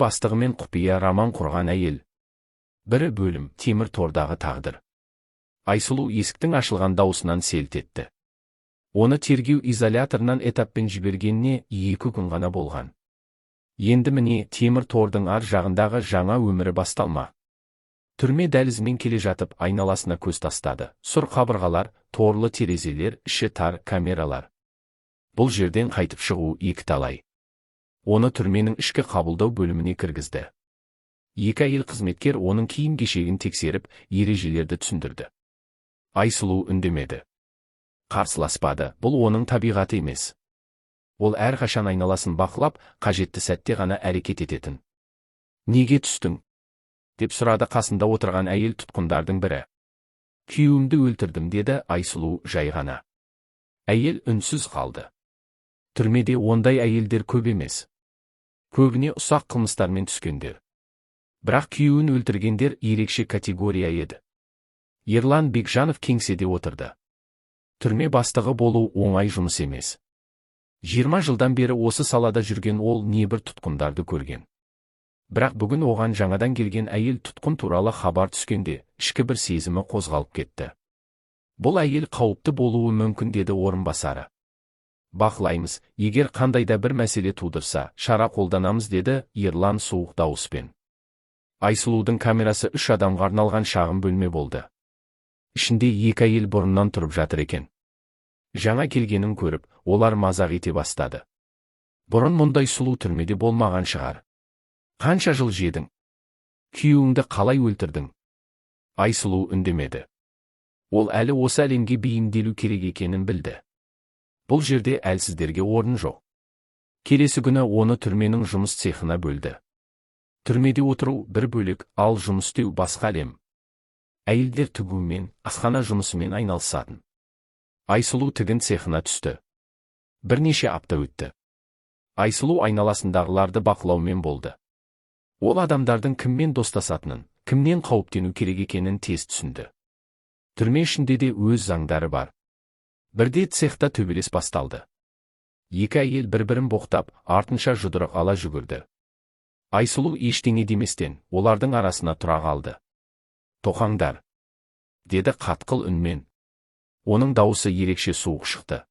Бастығымен құпия роман құрған әйел. Бірі бөлім: темір тордағы тағдыр. Айсұлу есіктің ашылған дауысынан селт етті. Оны тергеу изоляторынан этаппен жібергеніне 2 күн ғана болған. Енді, міне, темір тордың ар жағындағы жаңа өмірі басталмақ. Түрме дәлізімен келе жатып, айналасына көз тастады. Сұр қабырғалар, торлы терезелер, іші тар камералар. Бұл жерден қайтып шығу екіталай. Оны түрменің ішкі қабылдау бөліміне кіргізді. Екі әйел қызметкер оның киім кешегін тексеріп, ережелерді түсіндірді. Айсұлу үндемеді. Қарсыласпады, бұл оның табиғаты емес. Ол әрқашан айналасын бақылап, қажетті сәтте ғана әрекет ететін. «Неге түстің?» – деп сұрады қасында отырған әйел тұтқындардың бірі. «Күйеуімді өлтірдім», – деді Айсұлу жай ғана. Әйел үнсіз қалды. Түрмеде ондай әйелдер көп емес. Көбіне ұсақ қылмыстармен түскендер. Бірақ күйеуін өлтіргендер ерекше категория еді. Ерлан Бекжанов кеңседе отырды. Түрме бастығы болу оңай жұмыс емес. 20 жылдан бері осы салада жүрген ол небір тұтқындарды көрген. Бірақ бүгін оған жаңадан келген әйел тұтқын туралы хабар түскенде, ішкі бір сезімі қозғалып кетті. «Бұл әйел қауіпті болуы мүмкін», – деді орынбасары. «Бақылаймыз, егер қандай да бір мәселе тудырса, шара қолданамыз», – деді Ерлан суық дауыспен. Айсұлудың камерасы үш адамға арналған шағын бөлме болды. Ішінде екі әйел бұрыннан тұрып жатыр екен. Жаңа келгенін көріп, олар мазақ ете бастады. «Бұрын мұндай сұлу түрмеде болмаған шығар. Қанша жыл жедің? Күйеуіңді қалай өлтірдің?» Айсұлу үндемеді. Ол әлі осы әлемге бейімделу керек екенін білді. Бұл жерде әлсіздерге орын жоқ. Келесі күні оны түрменің жұмыс цехына бөлді. Түрмеде отыру бір бөлек, ал жұмыс істеу басқа әлем. Әйелдер тігумен, асхана жұмысымен айналысатын. Айсұлу тігін цехына түсті. Бірнеше апта өтті. Айсұлу айналасындағыларды бақылаумен болды. Ол адамдардың кіммен достасатынын, кімнен қауіптену керек екенін тез түсінді. Түрме ішінде де өз заңдары бар. Бірде цехта төбелес басталды. Екі әйел бір-бірін боқтап, артынша жұдырық ала жүгірді. Айсұлу ештеңе деместен, олардың арасына тұра қалды. «Тоқтаңдар!» – деді қатқыл үнмен. Оның дауысы ерекше суық шықты.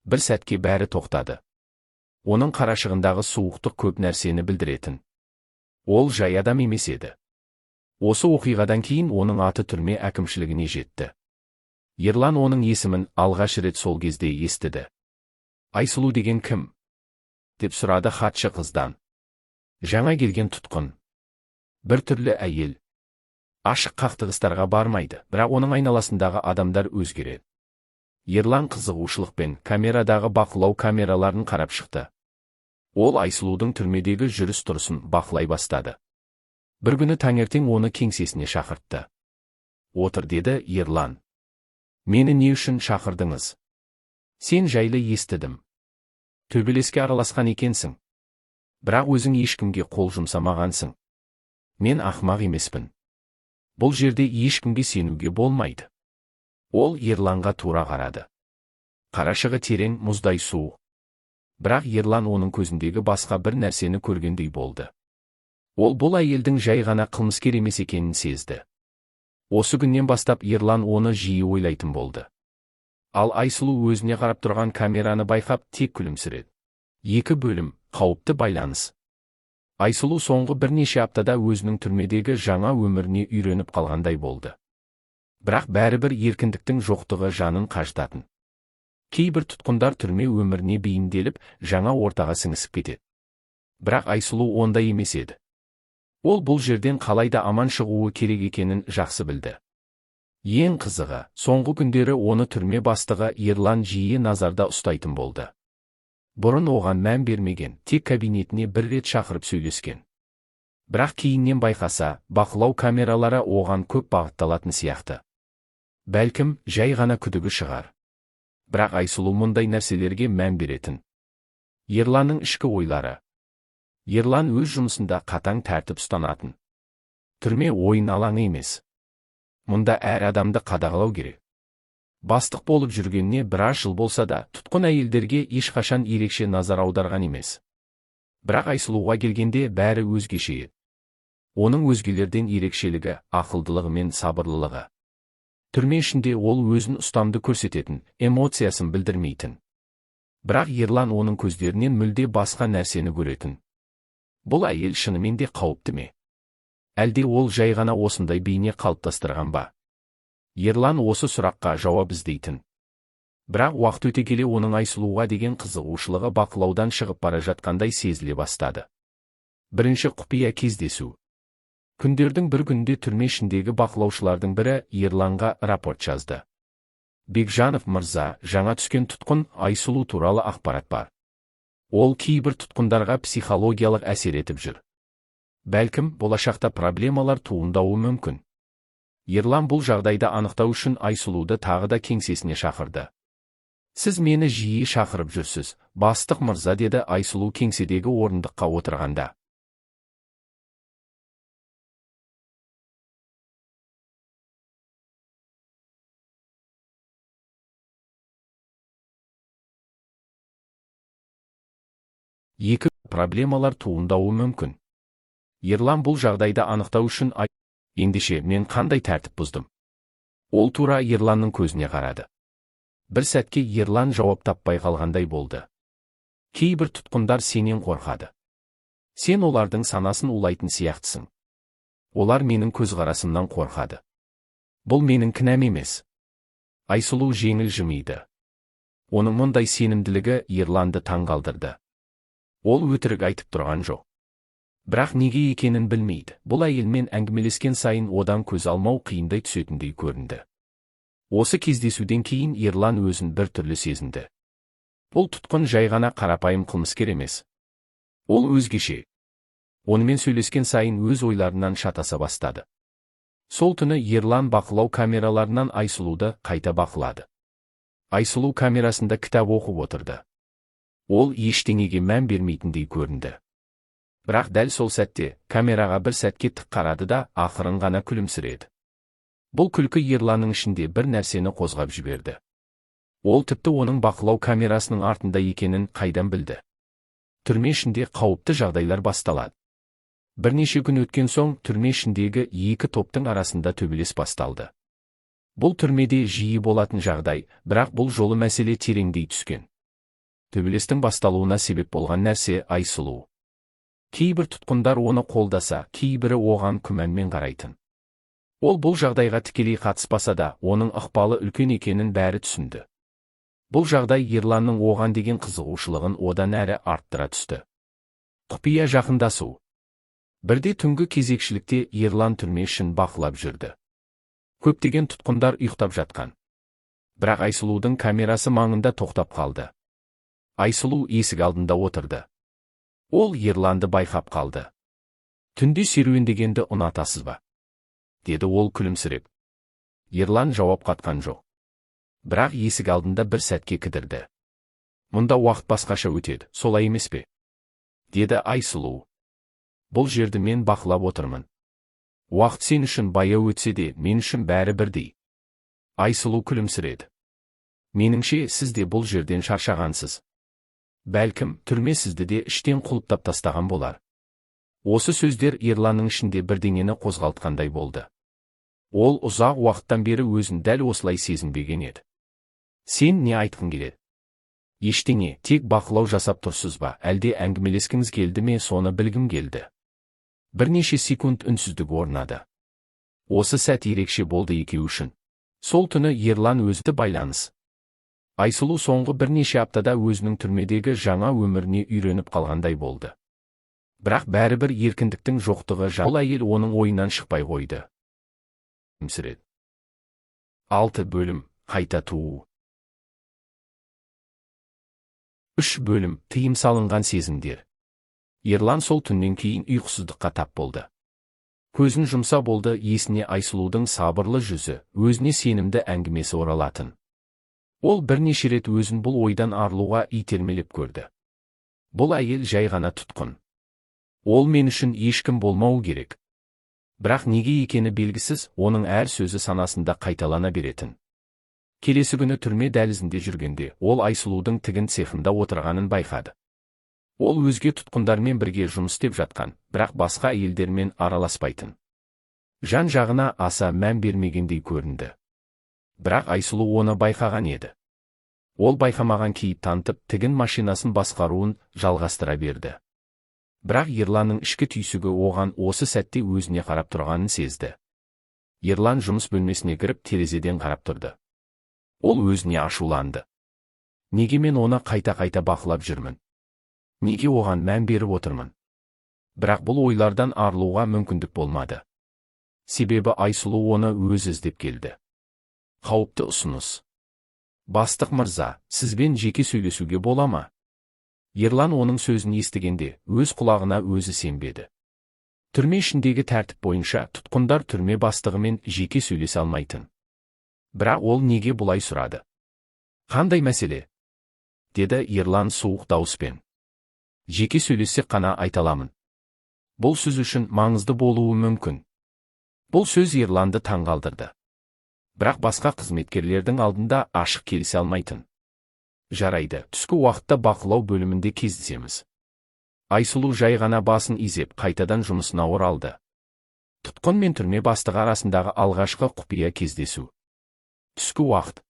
Бір сәтке бәрі тоқтады. Оның қарашығындағы суықтық көп нәрсені білдіретін. Ол жай адам емес еді. Осы оқиғадан кейін оның аты түрме әкімшілігіне жетті. Ерлан оның есімін алғаш рет сол кезде естіді. «Айсұлу деген кім?» – деп сұрады хатшы қыздан. «Жаңа келген тұтқын. Бір түрлі әйел. Ашық қақтығыстарға бармайды, бірақ оның айналасындағы адамдар өзгереді». Ерлан қызығушылықпен камерадағы бақылау камераларын қарап шықты. Ол Айсұлудың түрмедегі жүріс-тұрысын бақылай бастады. Бір күні таңертең оны кеңсесіне шақыртты. «Отыр», – деді Ерлан. «Мені не үшін шақырдыңыз?» «Сен жайлы естідім. Төбелеске араласқан екенсің. Бірақ өзің ешкімге қол жұмсамағансың». «Мен ақымақ емеспін. Бұл жерде ешкімге сенуге болмайды». Ол Ерланға тура қарады. Қарашығы терең, мұздай суық. Бірақ Ерлан оның көзіндегі басқа бір нәрсені көргендей болды. Ол бұл әйелдің жай ғана қылмыскер емес екенін сезді. Осы күннен бастап Ерлан оны жиі ойлайтын болды. Ал Айсұлу өзіне қарап тұрған камераны байқап, тек күлімсіреді. Екі бөлім: қауіпті байланыс. Айсұлу соңғы бірнеше аптада өзінің түрмедегі жаңа өміріне үйреніп қалғандай болды. Бірақ бәрібір еркіндіктің жоқтығы жанын қажытатын. Кейбір тұтқындар түрме өміріне бейімделіп, жаңа ортаға сіңісіп кетеді. Бірақ Айсұлу ондай емес еді. Ол бұл жерден қалай да аман шығуы керек екенін жақсы білді. Ең қызығы, соңғы күндері оны түрме бастығы Ерлан жиі назарда ұстайтын болды. Бұрын оған мән бермеген, тек кабинетіне бір рет шақырып сөйлескен. Бірақ кейіннен байқаса, бақылау камералары оған көп бағытталатын сияқты. Бәлкім, жай ғана күдігі шығар. Бірақ Айсұлу мұндай нәрселерге мән беретін. Ерланның ішкі ойлары. Ерлан өз жұмысында қатаң тәртіп ұстанатын. Түрме ойын алаңы емес. Мұнда әр адамды қадағалау керек. Бастық болып жүргеніне біраз жыл болса да, тұтқын әйелдерге ешқашан ерекше назар аударған емес. Бірақ Айсұлуға келгенде бәрі өзгеше еді. Оның өзгелерден ерекшелігі, ақылдылығы мен сабырлылығы. Түрме ішінде ол өзін ұстамды көрсететін, эмоциясын білдірмейтін. Бірақ Ерлан оның көздерінен мүлде басқа нәрсені көретін. Бұл әйел шынымен де қауіпті ме? Әлде ол жай ғана осындай бейне қалыптастырған ба? Ерлан осы сұраққа жауап іздейтін. Бірақ уақыт өте келе оның Айсұлуға деген қызығушылығы бақылаудан шығып бара жатқандай сезіле бастады. Бірінші құпия кездесу. Күндердің бір күнінде түрме ішіндегі бақылаушылардың бірі Ерланға рапорт жазды. Бекжанов мырза, жаңа түскен тұтқын Айсұлу туралы ақпарат бар. Ол кейбір тұтқындарға психологиялық әсер етіп жүр. Бәлкім, болашақта проблемалар туындауы мүмкін. Ерлан бұл жағдайды анықтау үшін Айсұлуды тағы да кеңсесіне шақырды. Сіз мені жиі шақырып жүрсіз, бастық мырза, деді Айсұлу кеңседегі орындыққа отырғанда. Екі проблемалар туындауы мүмкін. Ерлан бұл жағдайды анықтау үшін ендеше мен қандай тәртіп бұздым? Ол тура Ерланның көзіне қарады. Бір сәтке Ерлан жауап таппай қалғандай болды. Кейбір тұтқындар сенен қорқады. Сен олардың санасын улайтын сияқтысың. Олар менің көзқарасымнан қорқады. Бұл менің кінәм емес. Айсұлу жеңіл жымиды. Оның мұндай сенімділігі Ерланды таңғалдырды. Ол өтірік айтып тұрған жоқ. Бірақ неге екенін білмейді. Бұл әйелмен әңгімелескен сайын одан көз алмау қиындай түсетіндей көрінді. Осы кездесуден кейін Ерлан өзін бір түрлі сезінді. Бұл тұтқын жай ғана қарапайым қылмыскер емес. Ол өзгеше. Онымен сөйлескен сайын өз ойларынан шатаса бастады. Сол түні Ерлан бақылау камераларынан Айсұлуды қайта бақылады. Айсұлу камерасында кітап оқып отырды. Ол ештеңеге мән бермейтіндей көрінді. Бірақ дәл сол сәтте камераға бір сәтке тік қарады да ақырын ғана күлімсіреді. Бұл күлкі Ерланның ішінде бір нәрсені қозғап жіберді. Ол тіпті оның бақылау камерасының артында екенін қайдан білді. Түрме ішінде қауіпті жағдайлар басталады. Бірнеше күн өткен соң түрме ішіндегі екі топтың арасында төбелес басталды. Бұл түрмеде жиі болатын жағдай, бірақ бұл жолы мәселе тереңдей түскен. Төбелестің басталуына себеп болған нәрсе Айсұлу. Кейбір тұтқындар оны қолдаса, кейбірі оған күмәнмен қарайтын. Ол бұл жағдайға тікелей қатыспаса да, оның ықпалы үлкен екенін бәрі түсінді. Бұл жағдай Ерланның оған деген қызығушылығын одан әрі арттыра түсті. Құпия жақындасу. Бірде түнгі кезекшілікте Ерлан түрме ішін бақылап жүрді. Көптеген тұтқындар ұйықтап жатқан. Бірақ Айсұлудың камерасы маңында тоқтап қалды. Айсұлу есік алдында отырды. Ол Ерланды байқап қалды. Түнде серуендегенді ұнатасыз ба? Деді ол күлімсіреп. Ерлан жауап қатқан жоқ. Бірақ есік алдында бір сәтке кідірді. Мұнда уақыт басқаша өтеді, солай емес пе? Деді Айсұлу. Бұл жерді мен бақылап отырмын. Уақыт сен үшін баяу өтсе де, мен үшін бәрі бірдей. Айсұлу күлімсіреді. Меніңше, сіз де бұл жерден шаршағансыз. Бәлкім, түрме сізді де іштен құлыптап тастаған болар. Осы сөздер Ерланның ішінде бірдеңені қозғалтқандай болды. Ол ұзақ уақыттан бері өзін дәл осылай сезінбеген еді. Сен не айтқың келеді? Ештеңе, тек бақылау жасап тұрсыз ба, әлде әңгімелескіңіз келді ме, соны білгім келді. Бірнеше секунд үнсіздік орнады. Осы сәт ерекше болды екеуі үшін. Сол түні Ерлан өзді байланыс. Айсұлу соңғы бірнеше аптада өзінің түрмедегі жаңа өміріне үйреніп қалғандай болды. Бірақ бәрібір еркіндіктің жоқтығы бұл әйел оның ойынан шықпай қойды. 6 бөлім. Қайта туу. 3 бөлім. Тыйым салынған сезімдер. Ерлан сол түннен кейін ұйқысыздыққа тап болды. Көзін жұмса болды, есіне Айсұлудың сабырлы жүзі, өзіне сенімді әңгімесі оралатын. Ол бірнеше рет өзін бұл ойдан арылуға итермелеп көрді. Бұл әйел жай ғана тұтқын. Ол мен үшін ешкім болмауы керек. Бірақ неге екені белгісіз, оның әр сөзі санасында қайталана беретін. Келесі күні түрме дәлізінде жүргенде, ол Айсұлудың тігін цехында отырғанын байқады. Ол өзге тұтқындармен бірге жұмыс істеп жатқан, бірақ басқа әйелдермен араласпайтын. Жан-жағына аса мән бермегендей көрінді. Бірақ Айсұлу оны байқаған еді. Ол байқамаған кейіп танытып, тігін машинасын басқаруын жалғастыра берді. Бірақ Ерланның ішкі түйсігі оған осы сәтте өзіне қарап тұрғанын сезді. Ерлан жұмыс бөлмесіне кіріп, терезеден қарап тұрды. Ол өзіне ашуланды. Неге мен оны қайта-қайта бақылап жүрмін? Неге оған мән беріп отырмын? Бірақ бұл ойлардан арылуға мүмкіндік болмады. Себебі Айсұлу оны өзі іздеп келді. Қауіпті ұсыныс. Бастық мырза, сізбен жеке сөйлесуге бола ма? Ерлан оның сөзін естігенде, өз құлағына өзі сенбеді. Түрме ішіндегі тәртіп бойынша тұтқындар түрме бастығымен жеке сөйлесе алмайтын. Бірақ ол неге бұлай сұрады? Қандай мәселе? Деді Ерлан суық дауыспен. Жеке сөйлессек қана айта аламын. Бұл сөз үшін маңызды болуы мүмкін. Бұл сөз Ерланды таңғалдырды. Бірақ басқа қызметкерлердің алдында ашық келісе алмайтын. Жарайды, түскі уақытта бақылау бөлімінде кездесеміз. Айсұлу жай ғана басын изеп, қайтадан жұмысына оралды. Тұтқын мен түрме бастығы арасындағы алғашқы құпия кездесу. Түскі уақыт.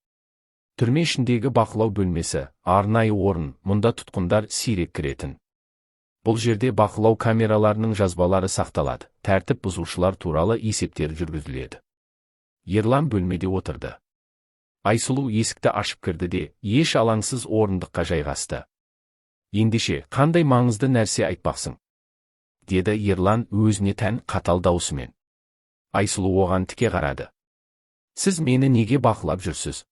Түрме ішіндегі бақылау бөлмесі, арнайы орын, мұнда тұтқындар сирек кіретін. Бұл жерде бақылау камераларының жазбалары сақталады, тәртіп бұзушылар туралы есептер жүргізіледі. Ерлан бөлмеде отырды. Айсұлу есікті ашып кірді де, еш алаңсыз орындыққа жайғасты. Ендеше, қандай маңызды нәрсе айтпақсың? Деді Ерлан өзіне тән қатал даусымен. Айсұлу оған тіке қарады. Сіз мені неге бақылап жүрсіз?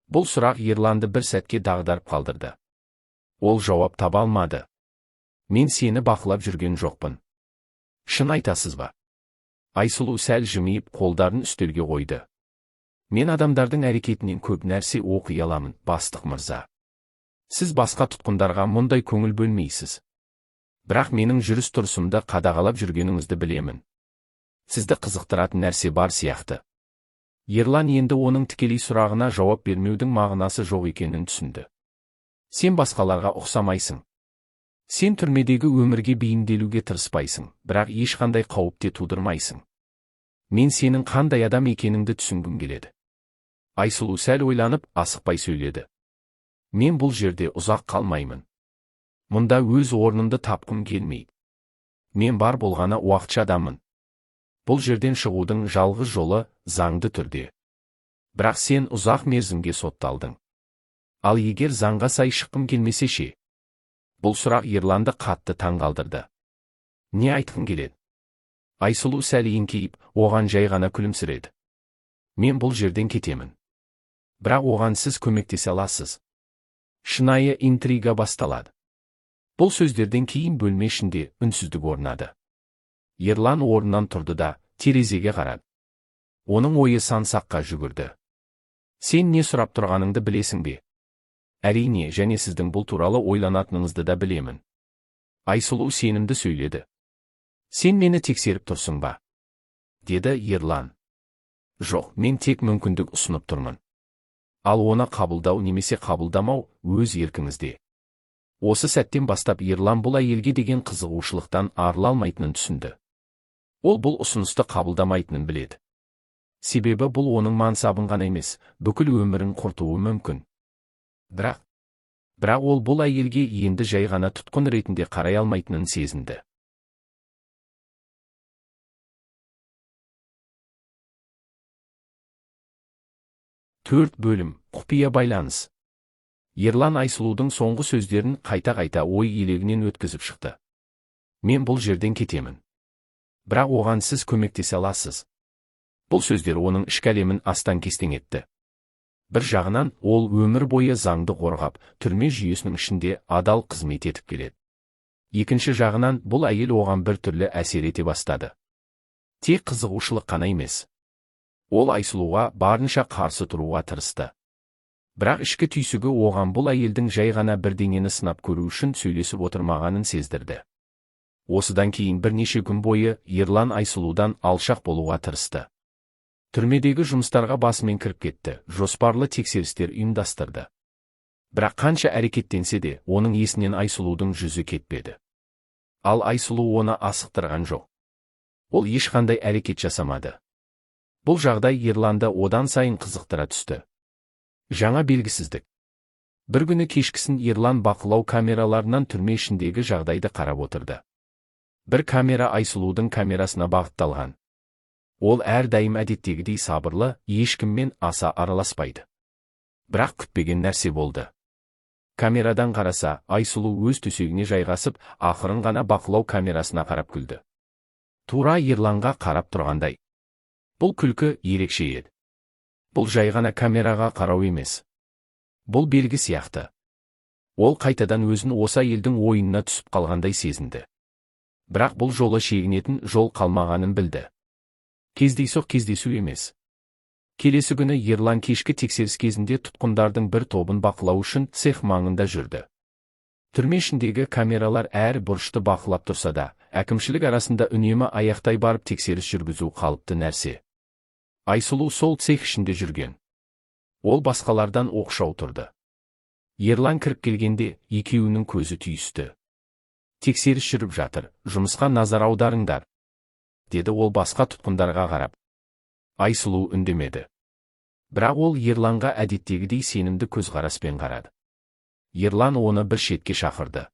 Бұл сұрақ Ерланды бір сәтке дағдарып қалдырды. Ол жауап таба алмады. Мен сені бақылап жүрген жоқпын. Шын айтасыз ба? Айсұлу сәл жымиып қолдарын үстелге қойды. Мен адамдардың әрекетінен көп нәрсе оқи аламын, бастық мырза. Сіз басқа тұтқындарға мұндай көңіл бөлмейсіз. Бірақ менің жүріс-тұрысымды қадағалап жүргеніңізді білемін. Сізді қызықтыратын нәрсе бар сияқты. Ерлан енді оның тікелей сұрағына жауап бермеудің мағынасы жоқ екенін түсінді. Сен басқаларға ұқсамайсың. Сен түрмедегі өмірге бейімделуге тырыспайсың, бірақ ешқандай қауіп те тудырмайсың. Мен сенің қандай адам екеніңді түсінгім келеді. Айсұлу сәл ойланып, асықпай сөйледі. Мен бұл жерде ұзақ қалмаймын. Мұнда өз орнымды тапқым келмейді. Мен бар болғаны уақытша адаммын. Бұл жерден шығудың жалғыз жолы заңды түрде. Бірақ сен ұзақ мерзімге сотталдың. Ал егер заңға сай шыққым келмесе ше? Бұл сұрақ Ерланды қатты таңғалдырды. Не айтқың келеді? Айсұлу сәл еңкейіп, оған жай ғана күлімсіреді. Мен бұл жерден кетемін. Бірақ оған сіз көмектесе аласыз. Шынайы интрига басталады. Бұл сөздерден кейін бөлме ішінде үнсіздік орнады. Ерлан орнынан тұрды да, терезеге қарады. Оның ойы сан-саққа жүгірді. Сен не сұрап тұрғаныңды білесің бе? Әрине, және сіздің бұл туралы ойланатыныңызды да білемін. Айсұлу сенімді сөйледі. Сен мені тексеріп тұрсың ба? Деді Ерлан. Жоқ, мен тек мүмкіндік ұсынып тұрмын. Ал оны қабылдау немесе қабылдамау өз еркіңізде. Осы сәттен бастап Ерлан бұл әйелге деген қызығушылықтан арыла алмайтынын түсінді. Ол бұл ұсынысты қабылдамайтынын біледі. Себебі бұл оның мансабын ғана емес, бүкіл өмірін құртуы мүмкін. Бірақ ол бұл әйелге енді жай ғана тұтқын ретінде қарай алмайтынын сезінді. Төрт бөлім. Құпия байланыс. Ерлан Айсұлудың соңғы сөздерін қайта-қайта ой елегінен өткізіп шықты. Мен бұл жерден кетемін. Бірақ оған сіз көмектесе аласыз. Бұл сөздер оның ішкі әлемін астан-кестең етті. Бір жағынан ол өмір бойы заңды қорғап, түрме жүйесінің ішінде адал қызмет етіп келеді. Екінші жағынан бұл әйел оған бір түрлі әсер ете бастады. Тек қызығушылық қана емес. Ол Айсұлуға барынша қарсы тұруға тырысты. Бірақ ішкі түйсігі оған бұл әйелдің жай ғана бірдеңені сынап көру үшін сөйлесіп отырмағанын сездірді. Осыдан кейін бірнеше күн бойы Ерлан Айсұлудан алшақ болуға тырысты. Түрмедегі жұмыстарға басымен кіріп кетті, жоспарлы тексерістер ұйымдастырды. Бірақ қанша әрекеттенсе де, оның есінен Айсұлудың жүзі кетпеді. Ал Айсұлу оны асықтырған жоқ. Ол ешқандай әрекет жасамады. Бұл жағдай Ерланды одан сайын қызықтыра түсті. Жаңа белгісіздік. Бір күні кешкісін Ерлан бақылау камераларынан түрме ішіндегі жағдайды қарап отырды. Бір камера Айсұлудың камерасына бағытталған. Ол әрдайым әдеттегідей сабырлы, ешкіммен аса араласпайды. Бірақ күтпеген нәрсе болды. Камерадан қараса, Айсұлу өз төсегіне жайғасып, ақырын ғана бақылау камерасына қарап күлді. Тура Ерланға қарап тұрғандай. Бұл күлкі ерекше еді. Бұл жай ғана камераға қарау емес. Бұл белгі сияқты. Ол қайтадан өзін осы әйелдің ойынына түсіп қалғандай сезінді. Бірақ бұл жолы шегінетін жол қалмағанын білді. Кездейсоқ кездесу емес. Келесі күні Ерлан кешкі тексеріс кезінде тұтқындардың бір тобын бақылау үшін цех маңында жүрді. Түрме ішіндегі камералар әр бұрышты бақылап тұрса да, әкімшілік арасында үнемі аяқтай барып тексеріс жүргізу қалыпты нәрсе. Айсұлу сол цех ішінде жүрген. Ол басқалардан оқшау тұрды. Ерлан кіріп келгенде екеуінің көзі түйісті. Тексеріс жүріп жатыр, жұмысқа назар аударыңдар, деді ол басқа тұтқындарға қарап. Айсұлу үндемеді. Бірақ ол Ерланға әдеттегідей сенімді көзқараспен қарады. Ерлан оны бір шетке шақырды.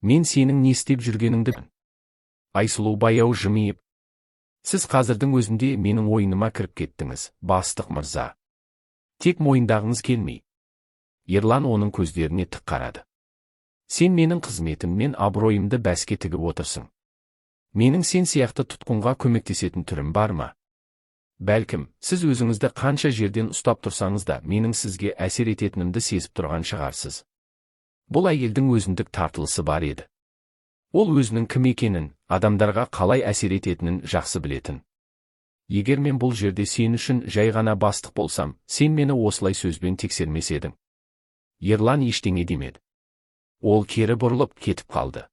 Мен сенің не істеп жүргеніңді білемін. Айсұлу баяу жымиып, сіз қазірдің өзінде менің ойыныма кіріп кеттіңіз, бастық мырза. Тек мойындағыңыз келмей. Ерлан оның көздеріне тік қарады. Сен менің қызметім мен абыройымды бәске тігіп отырсың. Менің сен сияқты тұтқынға көмектесетін түрім бар ма? Бәлкім, сіз өзіңізді қанша жерден ұстап тұрсаңыз да, менің сізге әсер ететінімді сезіп тұрған шығарсыз. Бұл әйелдің өзіндік тартылысы бар еді. Ол өзінің кім екенін, адамдарға қалай әсер ететінін жақсы білетін. Егер мен бұл жерде сен үшін жай ғана бастық болсам, сен мені осылай сөзбен тексермес едің. Ерлан ештеңе демеді. Ол кері бұрылып кетіп қалды.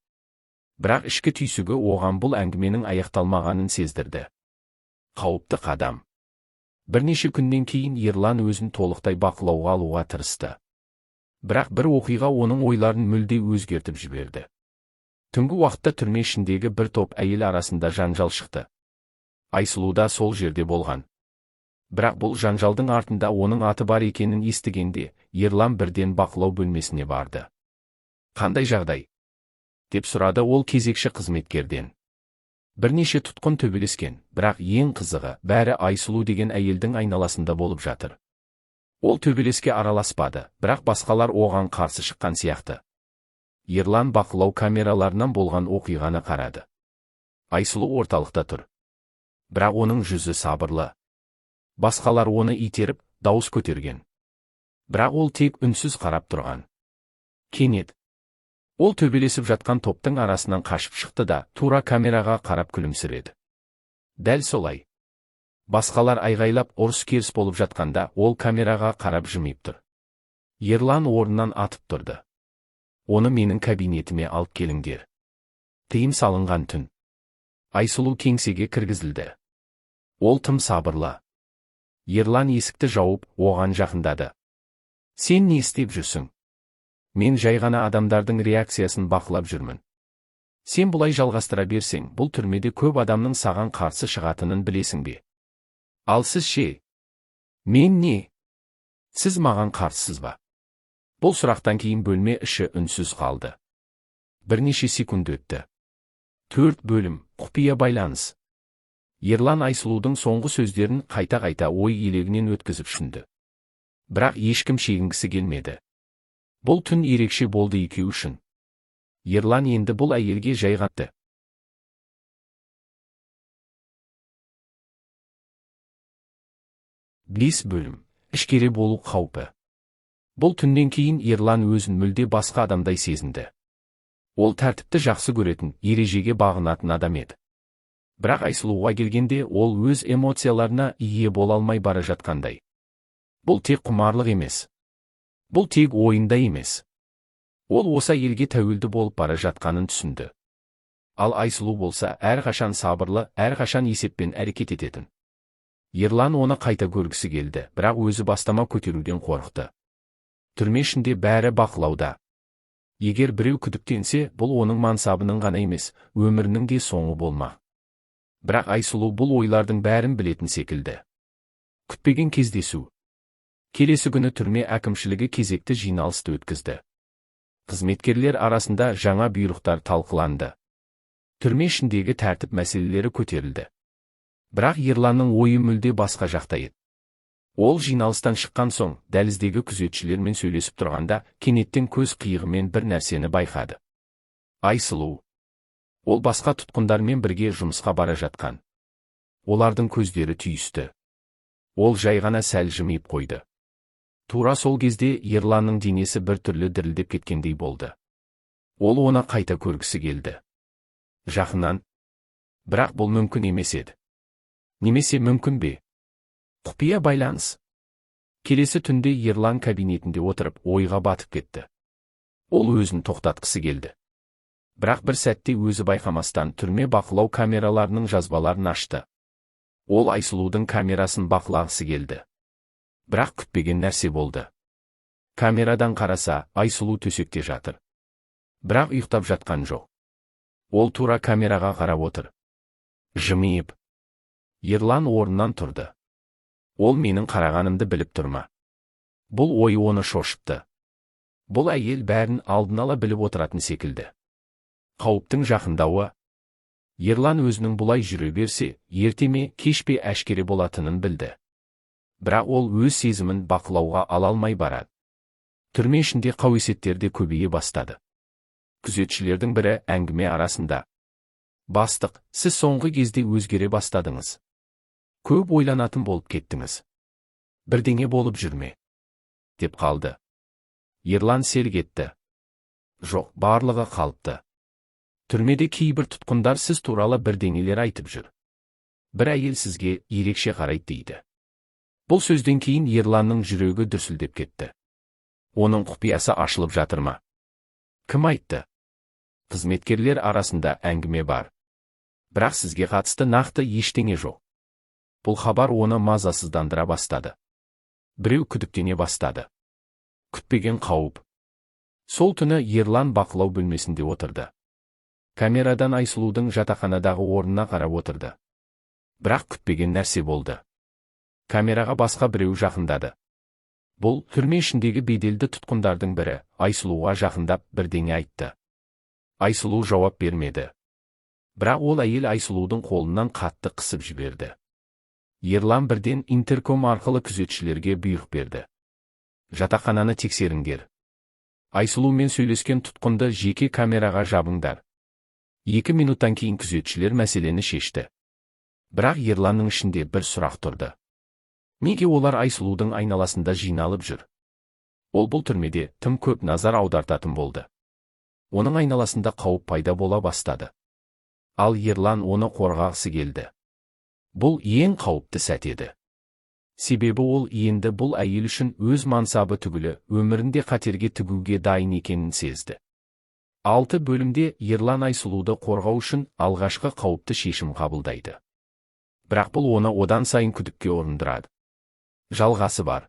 Бірақ ішкі түйсігі оған бұл әңгіменің аяқталмағанын сездірді. Қауіпті қадам. Бірнеше күннен кейін Ерлан өзін толықтай бақылауға алуға тырысты. Бірақ бір оқиға оның ойларын мүлде өзгертіп жіберді. Түнгі уақытта түрме ішіндегі бір топ әйел арасында жанжал шықты. Айсұлу да сол жерде болған. Бірақ бұл жанжалдың артында оның аты бар екенін естігенде, Ерлан бірден бақылау бөлмесіне барды. Қандай жағдай? Деп сұрады ол кезекші қызметкерден. Бірнеше тұтқын төбелескен, бірақ ең қызығы, бәрі Айсұлу деген әйелдің айналасында болып жатыр. Ол төбелеске араласпады, бірақ басқалар оған қарсы шыққан сияқты. Ерлан бақылау камераларынан болған оқиғаны қарады. Айсұлу орталықта тұр. Бірақ оның жүзі сабырлы. Басқалар оны итеріп, дауыс көтерген. Бірақ ол тек үнсіз қарап тұрған. Кенет ол төбелесіп жатқан топтың арасынан қашып шықты да, тура камераға қарап күлімсіреді. Дәл солай. Басқалар айғайлап ұрыс-керіс болып жатқанда, ол камераға қарап жымиып тұр. Ерлан орнынан атып тұрды. Оны менің кабинетіме алып келіңдер. Тыйым салынған түн. Айсұлу кеңсеге кіргізілді. Ол тым сабырлы. Ерлан есікті жауып, оған жақындады. Сен не істеп жүрсің? Мен жай ғана адамдардың реакциясын бақылап жүрмін. Сен бұлай жалғастыра берсең, бұл түрмеде көп адамның саған қарсы шығатынын білесің бе? Ал сіз ше? Мен не? Сіз маған қарсысыз ба? Бұл сұрақтан кейін бөлме іші үнсіз қалды. Бірнеше секунд өтті. 4 бөлім, құпия байланыс. Ерлан Айсұлудың соңғы сөздерін қайта-қайта ой елегінен өткізіп шынды. Бірақ ешкім шегінгісі келмеді. Бұл түн ерекше болды екеуі үшін. Ерлан енді бұл әйелге жайғатты. 5 бөлім. Ішкері болу қаупі. Бұл түннен кейін Ерлан өзін мүлде басқа адамдай сезінді. Ол тәртіпті жақсы көретін, ережеге бағынатын адам еді. Бірақ Айсұлуға келгенде ол өз эмоцияларына ие бола алмай бара жатқандай. Бұл тек құмарлық емес. Бұл тек ойында емес. Ол осы әйелге тәуелді болып бара жатқанын түсінді. Ал Айсұлу болса, әрқашан сабырлы, әрқашан есеппен әрекет ететін. Ерлан оны қайта көргісі келді, бірақ өзі бастама көтеруден қорықты. Түрме ішінде бәрі бақылауда. Егер біреу күдіктенсе, бұл оның мансабының ғана емес, өмірінің де соңы болмақ. Бірақ Айсұлу бұл ойлардың бәрін білетін секілді. Күтпеген кездесу. Келесі күні түрме әкімшілігі кезекті жиналысты өткізді. Қызметкерлер арасында жаңа бұйрықтар талқыланды. Түрме ішіндегі тәртіп мәселелері көтерілді. Бірақ Ерланның ойы мүлде басқа жақта еді. Ол жиналыстан шыққан соң, дәліздегі күзетшілермен сөйлесіп тұрғанда, кенеттен көз қиығымен бір нәрсені байқады. Айсұлу. Ол басқа тұтқындармен бірге жұмысқа бара жатқан. Олардың көздері түйісті. Ол жай ғана сәл жымиып қойды. Тура сол кезде Ерланның денесі бір түрлі дірілдеп кеткендей болды. Ол оны қайта көргісі келді. Жақыннан. Бірақ бұл мүмкін емес еді. Немесе мүмкін бе? Құпия байланыс. Келесі түнде Ерлан кабинетінде отырып, ойға батып кетті. Ол өзін тоқтатқысы келді. Бірақ бір сәтте өзі байқамастан түрме бақылау камераларының жазбаларын ашты. Ол Айсұлудың камерасын бақылағысы келді. Бірақ күтпеген нәрсе болды. Камерадан қараса, Айсұлу төсекте жатыр. Бірақ ұйықтап жатқан жоқ. Ол тура камераға қарап отыр. Жымиып. Ерлан орнынан тұрды. Ол менің қарағанымды біліп тұр ма? Бұл ой оны шошытты. Бұл әйел бәрін алдын ала біліп отыратын секілді. Қауіптің жақындауы. Ерлан өзінің бұлай жүре берсе, ерте ме, кеш пе әшкере болатынын білді. Бірақ ол өз сезімін бақылауға ала алмай барады. Түрме ішінде қауесеттер де көбейе бастады. Күзетшілердің бірі әңгіме арасында: "Бастық, сіз соңғы кезде өзгере бастадыңыз. Көп ойланатын болып кеттіңіз. Бірдеңе болып жүрме?" деп қалды. Ерлан селк етті. Жоқ, барлығы қалыпты. Түрмеде кейбір тұтқындар сіз туралы бірдеңелер айтып жүр. Бір әйел сізге ерекше қарайды дейді. Бұл сөзден кейін Ерланның жүрегі дүрсілдеп кетті. Оның құпиясы ашылып жатыр ма? Кім айтты? Қызметкерлер арасында әңгіме бар. Бірақ сізге қатысты нақты ештеңе жоқ. Бұл хабар оны мазасыздандыра бастады. Біреу күдіктене бастады. Күтпеген қауіп. Сол түні Ерлан бақылау бөлмесінде отырды. Камерадан Айсұлудың жатақханадағы орнына қарап отырды. Бірақ күтпеген нәрсе болды. Камераға басқа біреу жақындады. Бұл түрме ішіндегі беделді тұтқындардың бірі Айсұлуға жақындап бірдеңе айтты. Айсұлу жауап бермеді. Бірақ ол әйел Айсұлудың қолынан қатты қысып жіберді. Ерлан бірден интерком арқылы күзетшілерге бұйрық берді. Жатақхананы тексеріңдер. Айсұлумен сөйлескен тұтқынды жеке камераға жабыңдар. 2 минуттан кейін күзетшілер мәселені шешті. Бірақ Ерланның ішінде бір сұрақ тұрды. Неге олар Айсұлудың айналасында жиналып жүр? Ол бұл түрмеде тым көп назар аудартатын болды. Оның айналасында қауіп пайда бола бастады. Ал Ерлан оны қорғағысы келді. Бұл ең қауіпті сәт еді. Себебі ол енді бұл әйел үшін өз мансабы түгілі өмірінде қатерге тігуге дайын екенін сезді. 6 бөлімде Ерлан Айсұлуды қорғау үшін алғашқы қауіпті шешім қабылдайды. Бірақ бұл оны одан сайын күдікке ұрындырады. Жалғасы бар.